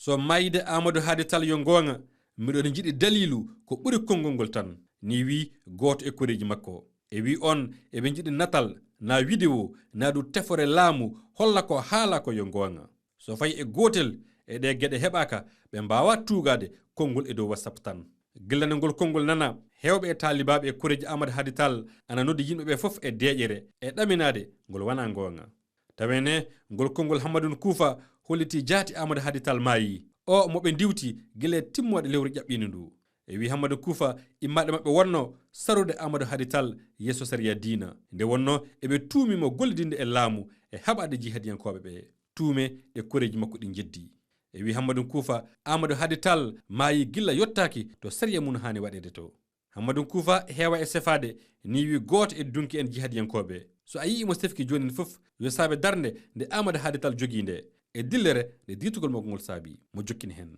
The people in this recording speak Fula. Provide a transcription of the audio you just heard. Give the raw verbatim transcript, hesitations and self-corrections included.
So maayde Amadou Hadi Tall yo ngoonga, miɗon njiɗi daliilu ko ɓuri konngol ngol tan. Ni wii gooto e koreeji makko. E wii on eɓe njiɗi natal, na widewo, na du tefore laamu, holla ko haala ko yo ngoonga. So fayi e gootel e ɗee geɗe heɓaaka, ɓe mbaawa tuugaade konngol e dow WhatsApp tan. Gila nde ngol konngol nana, heewɓe e taalibaaɓe e koreeji Amadou Hadi Tall ana noddi yimɓe ɓe fof e deeƴere, e ɗaminaade ngol wanaa ngoonga. Tawene ngol konngol Hammadun Kuufa holliti jaati Amadou Hadi Tall maayi. O mo ɓe ndiwti gila e timmooɗe lewru ƴaɓɓiindi ndu. E wii Hammadun Kuufa immaaɗe maɓɓe wonno sarude Amadou Hadi Tall yeeso sariya diina. Nde wonno eɓe tuumi mo gollidinde e laamu e haɓaade jihadiyankooɓe ɓe. Tuume ɗe koreeji makko ɗi njeddi. E wii Hammadun Kuufa, Amadou Hadi Tall maayi gila yottaaki to sariya mum haani waɗeede to. Hammadun Kuufa heewa e sefaade, ni wii gooto e dunki en jihadiyankooɓe. So a yii mo sefki joonin fof, yo saabe darnde nde Amadou Hadi Tall jogii nde, e dillere nde diitugol makko ngol saabi. Mo jokkin heen.